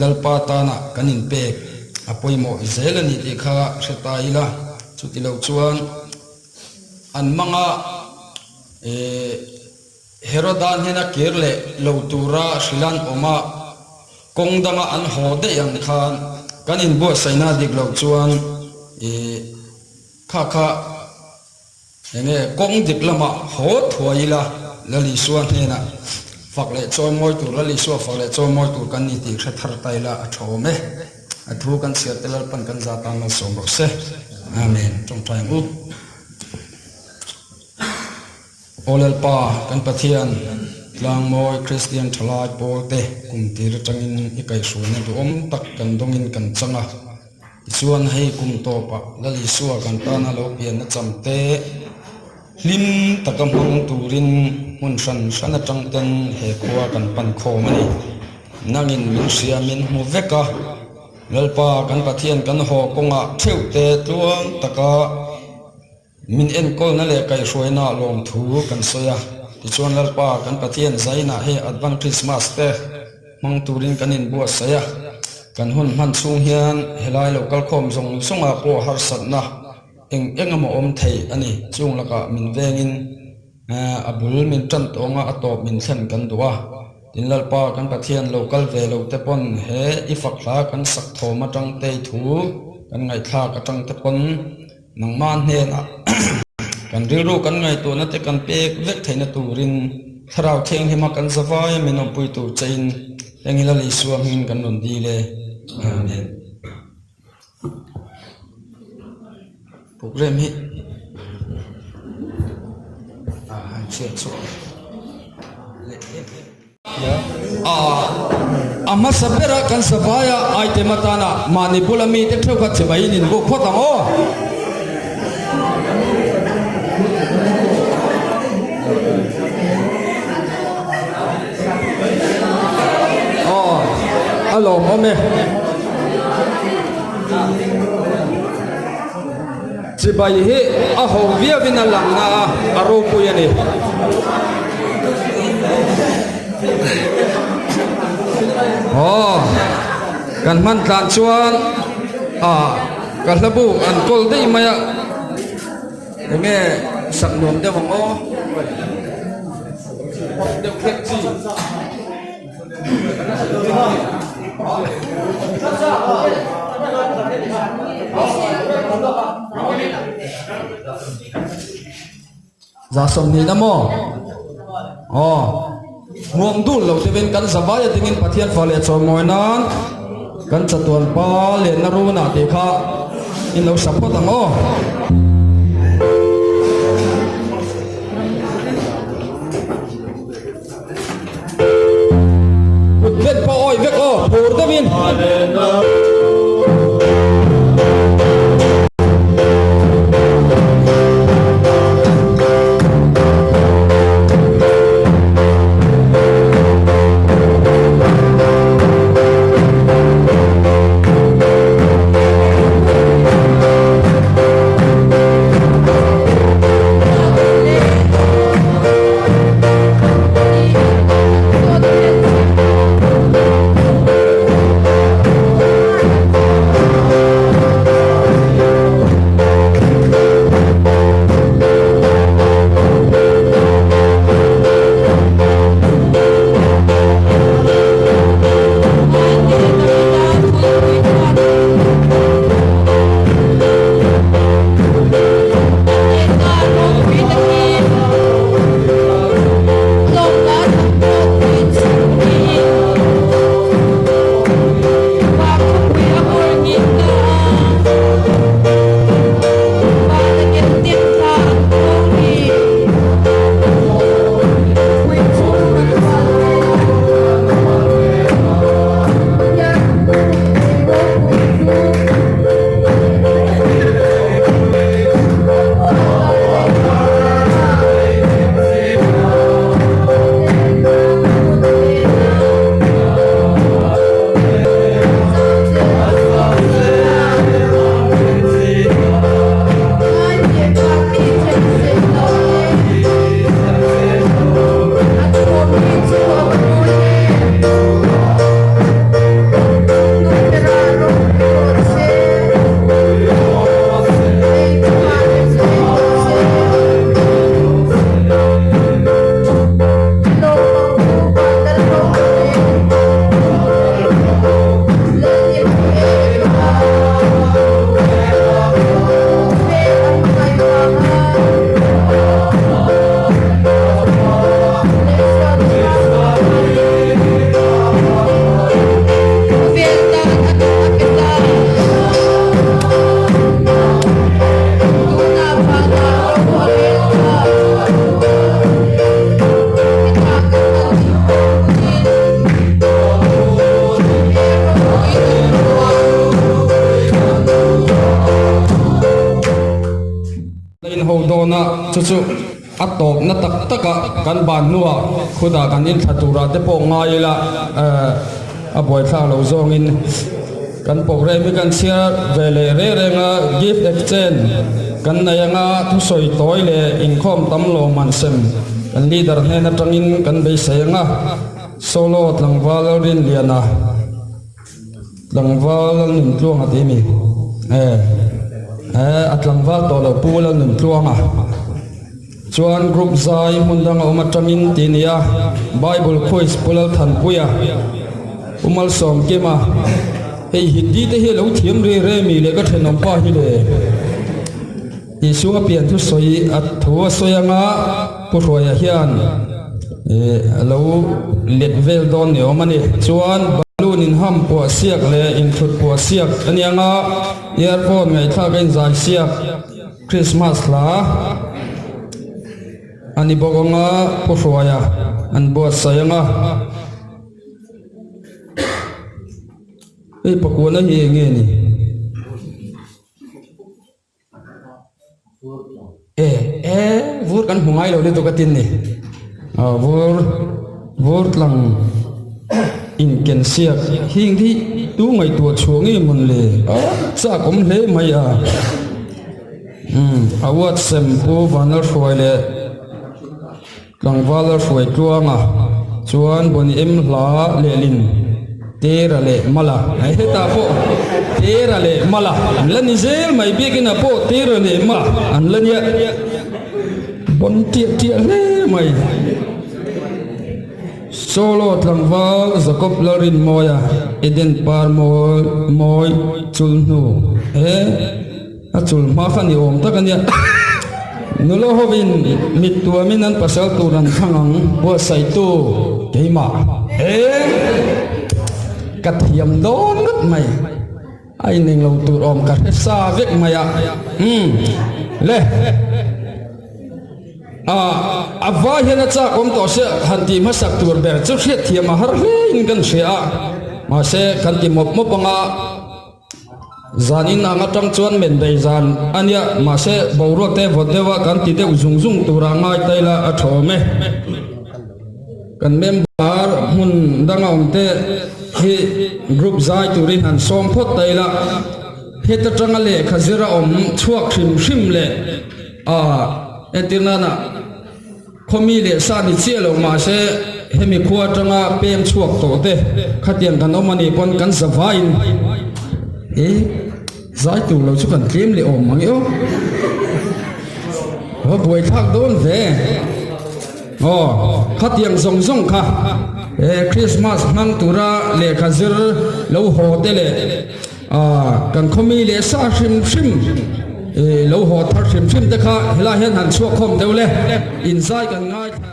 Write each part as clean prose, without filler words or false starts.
Lalpa tana kan inpek a pawimawh zel a ni tih kha hre ta ila, chuti lo chuan an manga Heroda hnena kir leh lo tura hrilh an awm a, kawng danga an haw daih ang khan kan inbuatsaihna dik loh chuan kha kha Enge kawng dik lamah haw thuai ila Lal Isua hnenah fak leh chawi mawi tur, Lal Isua fak leh chawi mawi tur kan ni tih hre thar ta ila a tha awm e. A thu kan chhiar te Lalpan kan za tan malsawm rawh se. Amen. Tawngtai ang u. Aw Lalpa, kan Pathian, tlangmawi Kristian thalai pawl te kum tir atangin i kaihhruaina duhawm tak kan dawngin kan chang a. Tichuan hei kum tawpah Lal Isua kan tana lo pianna cham te hlim taka hmang turin hmun hran hran atang ten he khua kan pan khawm a ni. Nangin min hria min hmu vek a, Lalpa kan Pathian kan haw kawngah theuh te tluang taka Min enkawlna leh kaihhruaina lawmthu kan sawi a, tichuan Lalpa kan Pathian zainah hei Advent Christmas te hmang turin kan inbuatsaih a, kan hun hman chhung hian helai lo kalkhawm zawng zawngah pawh harsatna eng eng emaw awm thei a ni, chung lakah min vengin a bul min tan tawnga a tawp min thlen kan duh a, tin Lalpa kan Pathian lo kal ve lo te pawn he i fak hla kan sak thawm atang te i thu kan ngaihthlak atang te pawn Nangmah hnenah kan rilru kan ngaihtuahna te kan pek vek theihna turin Thlarau Thianghlima kan zavaia min awmpui tur chein heng hi Lal Isua hmingin kan rawn dil e. Amen. Program hi a han chhiat chhuah leh em em. A hmasa bera kan savaia item atana mahni bula mite theuh kha chimaiin in buk phawt ang aw. Aw, a lawmawm e. Chibai hi a ho viauin a lang na a, a ropui a ni. Aw, kan hman tlan chuan a ka hla bu an kawl daih mai a, enge sak nuam deuh ang aw, deuh hlek chi. Za 20 na maw? Aw. Hmuam dul lo deuhin kan zavai a dingin Pathian fa leh chawimawi nan kan chatuan pa lenna runah tih kha in lo sa phawt ang aw. Kut bet pawh awih vek aw, phur deuhin. Chu chu a tawpna tak taka kan ban hnuah khutah kan inthla turah te pawh ngai ila a buaithlak lo zawngin kan programme hi kan chhiar ve leh reng reng a, gift exchange kan nei anga thusawi tawi leh inkhawm tam lawmman sem kan leader hnen atangin kan beisei anga solo tlangval Rinliana. Tlangval Lalnuntluanga tih a ni. E, e, a tlangval tawh loh Pu Lalnuntluanga chuan group zai hmun danga awm atangin tih a ni a, Bible quiz Pu Lalthanpuia, Pu Malsawmkima, hei Hindi te hi a lo thiam ri remi leh ka thenawmpa hi le. Isua pian thusawi a thu a sawi anga Pu Hruaia hian a lo let vel dawn ni awm a ni. Chuan balloon inham puah siak leh inthut puah siak a ni anga earphone ngaihthlak a inzai siak Christmas hla a ni bawk anga Pu Hruaia an buatsaih anga. Hei pakuana hi eng nge ni? E e vur kan hmu ngai lo lutuk a tin ni vur vur tlang inken siak hing hi tu ngaihtuah chhuah nge mawn le a chak awm hle mai a umm a whatsapp pu Vanlalhruai leh. Tlangval a hruai tluang a, chuan Bawni em hla lehlin Tera leh Mala, hetah pawh Tera leh Mala an la ni zel mai, biakinah pawh Tera leh Mala an la nia, bawn tiah tiah hle mai. Solo tlangval Jacob Lalrinmawia Eden par mawi mawi chul hnu he. A chul hma kha ni awm tak a nia. Nula hovin mit tuamin an pasal tur an thlang ang, buatsaihtu keimah he ka thiam dawn ngawt mai. A ineng lo tur awm ka hre sa vek mai a. Umm le. A vai hian a chak awm tawh sia han tih hmasak tur ber chu hriatthiam a har hle in kan hria a. Mahse kan ti mawp mawp anga. Zan in ang atang chuan men bei zan a nia, mahse boruak te vawt deuh a kan ti deuh zung zung turah ngai ta ila a tha awm e. Kan member hmun danga awm te hi group zai turin han sawm phawt ta ila, heta tanga lehkha zira awm chhuak hrim hrim leh a entir nana. Khawmi leh sa ni chiah lo mahse hemi khua atanga peng chhuak tawh te khatiang kan awm a nih pawn kan za vaiin e zai tur lo chu kan tlem leh awm ang e aw. Va buai thlak dawn ve. Aw khatiang zawng zawng kha e Christmas hmang tura lehkha zir lo haw te leh Aaa kan khawmi leh sa hrim hrim ih lo haw thar hrim hrim te kha helai hian han chhuak khawm deuh le inzai kan ngaithla.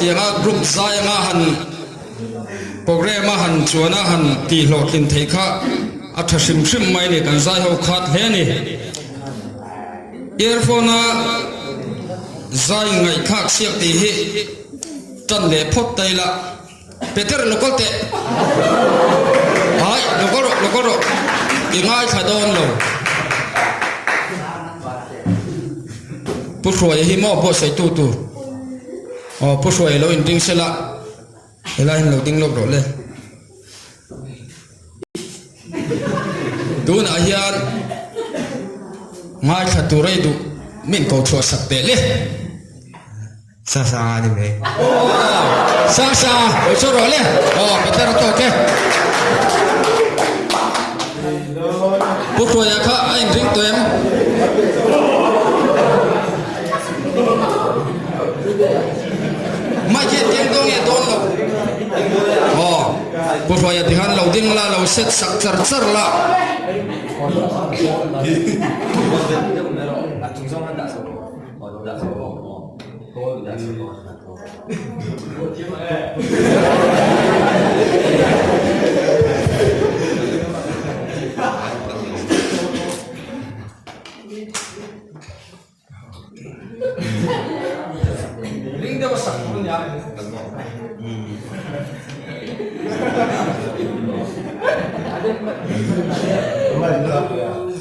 Khatianga group zai anga han programme a han chuan a han tih hlawhtlin theih kha a tha hrim hrim mai a ni. Kan zai ho khat hle a ni. Earphone a zai ngaihthlak siak tih hi tan leh phawt ta ila. Peter lo kal teh. Hai, lo kal rawh, lo kal rawh. I ngaithla dawn lo. Pu Hruaia hi maw buatsaih tu tur? Aw, Pu Hruaia lo inding sela, helai hian lo ding lawk rawh le. Tunah hian ngaithla tur a i duh min ko chhuah sak teh le. Sasa a ni mai. Sasa, lo chhuah rawh le. Aw, Peter a tawk e. Pu Hruaia kha a inring tawh em? Mike hian keng dawn nge dawn lo? Aw, Pu Hruaia ti khan lo ding la, lo set sak char char la.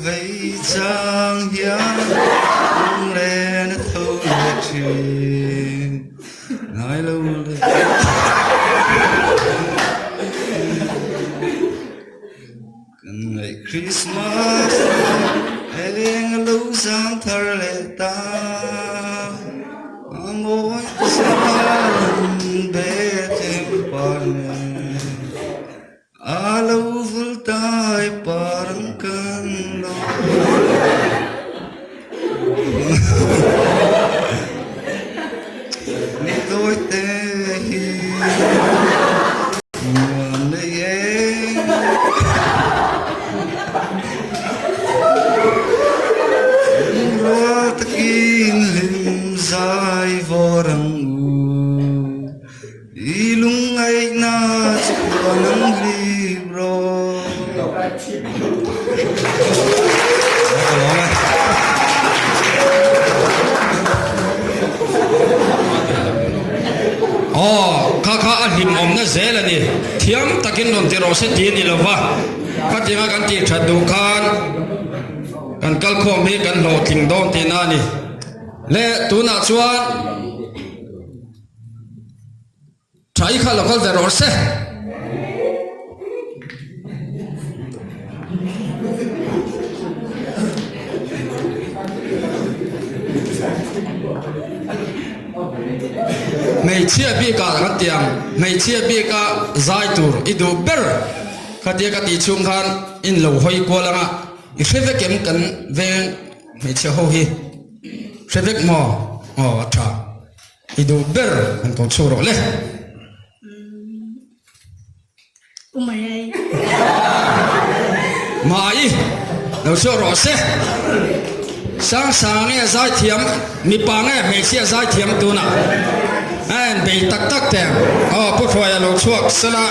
Vei chang hian lunglen a tho leh thin ngai lo le. Kan ngaih Christmas eng a lo zang thar leh ta a mawi san Bethlehem par nen. A lo vul tai par ang kan lo. Ni tawi te hi nuam nei e. Lungrual takin hlim zai vawr ang u. I lungngaihna chu phuan ang hlip rawh. Aw, kha kha a hlimawmna zel a ni. Thiam takin rawn ti rawh se ti a ni lo va, khatinga kan tih that duh khan kan kalkhawm hi kan hlawhtling dawn tihna a ni. Le, tunah chuan. Tha i kha lo kal ve rawh se. Hmeichhia bikah kan ti ang, hmeichhia bika zai tur i duh ber khatia ka tih chhung khan in lo hawi kual anga i hre vek em kan veng hmeichhia ho hi hre vek maw? Aw a tha. I duh ber han ko chhuak rawh le. U Maria-i. Mai, lo chhuak rawh se. Sangsang nge zaithiam, mipa nge hmeichhia zaithiam tunah a en bei tak tak teh ang. Aw, Pu Hruaia lo chhuak sela.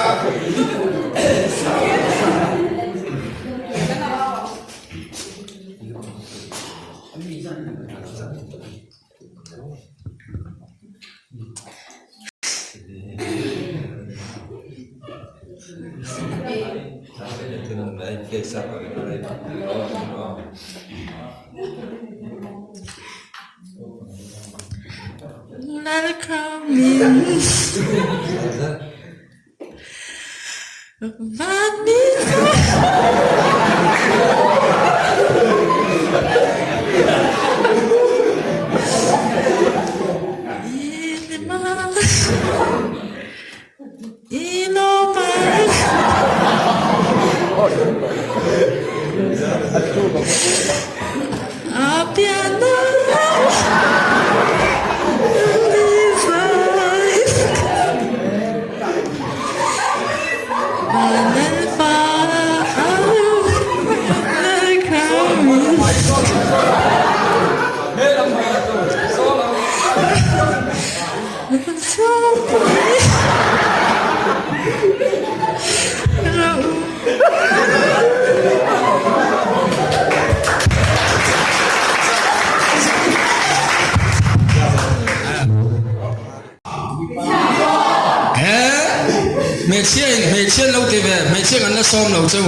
sawm lo cheu.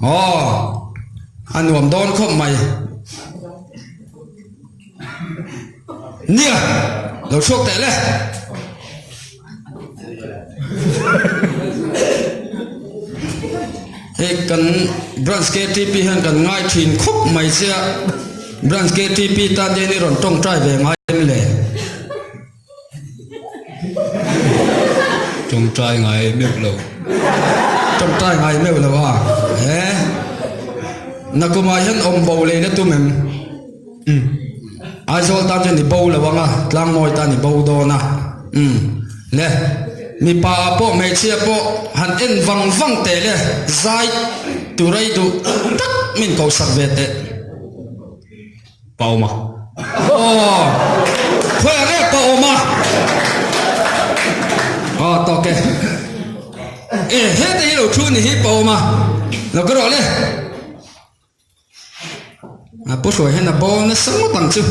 Aw, a nuam dawn khawp mai. Nia, lo chhuak teh le. Hei kan branch KTP hian kan ngai thin khawp mai che a, branch KTP tan hian i rawn tawngtai ve ngai em le? Tawngtai ngai meuh lo. Tawngtai ngai meuh lo a, he nakumah hian awm bo lei la tum em? Umm. Aizawl tan chuan i bo lo ang a, Tlangmawi tan i bo dawn a. Umm. Le, mipa ah pawh hmeichhia pawh han en vang vang teh le, zai tur a i duh tak min ko sak ve teh. Paawma. Aw. Khawiah nge Paawma? Aw tawk e. E, hete hi lo thu ni hi Paawma. Lo ka rawh le. A pu hruai hian a bo nasa ngawt ang chu.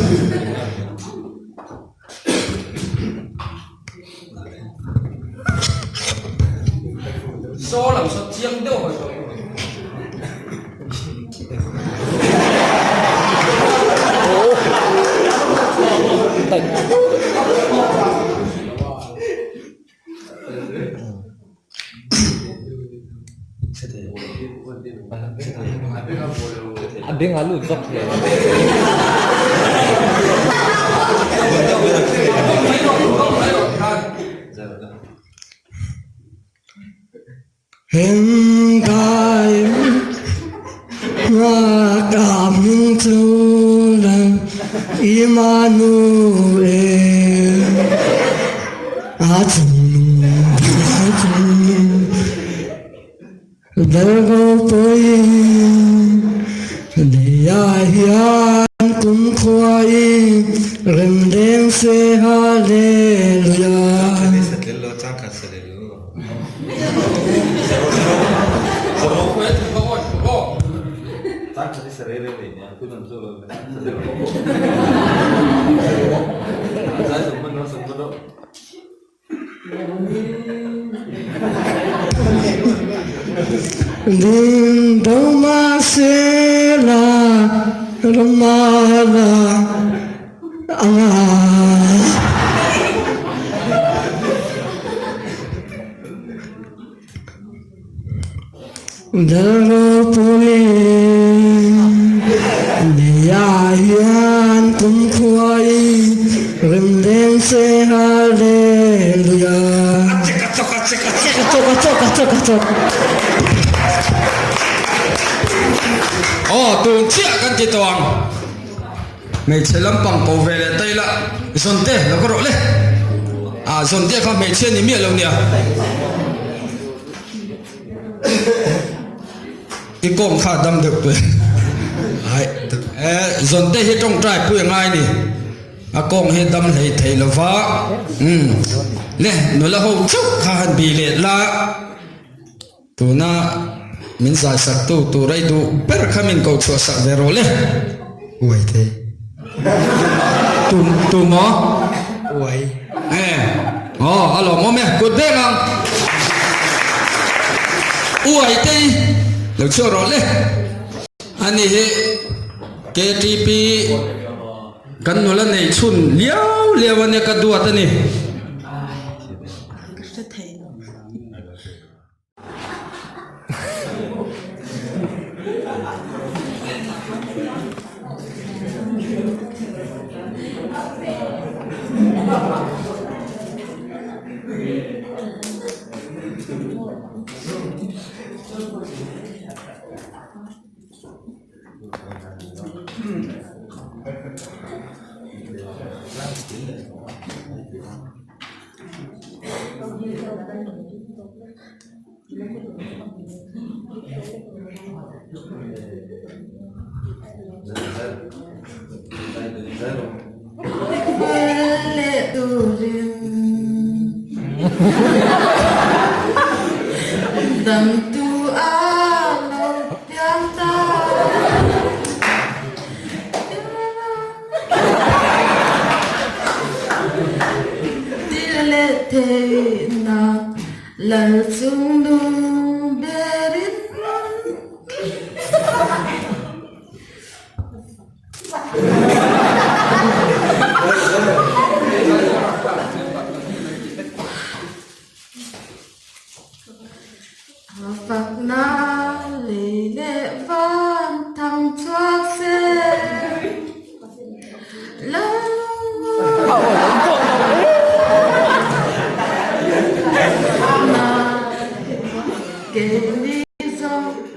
Saw lo saw chiang deuh hawi tawh. A beng a lut vak hle. Heng kai nga ka hming chu Lal Immanuel a chungnung a chungnung Lal ropui Leiah hian kumkhuain rem reng se Hallelujah. Ding do mahsela ramala anga. Lalropui Leiah hian kumkhuai rem leng se Hallelujah. A chek a chawk a chek a chek a chawk a chawk a chawk a chawk. Aw tun chiah kan ti tawh ang. Hmeichhe lampang ko ve leh ta ila Zawnte lo ka rawh le. Ah Zawnte kha hmeichhia ni miah lo nia. I kawng kha dam deuh tawh e. Eh Zawnte hi tawngtai pui a ngai ni. A kawng hi dam hlei thei lo va. Umm le nula ho chauh kha han bi leh la. Tuna min zai sak tu tur ei duh ber kha min ko chhuah sak ve rawh le. Uai thei. Tu tu maw? Uai. E aw a lawmawm e kut beng ang. Uai tei lo chhuah rawh le. Ani hi KTP kan nula nei chhun liau liau ania ka duat a ni. Ka hre thei lo. Dam tu a lo piang ta. Ti leh theihna lal chung nung ber. Keini zawng.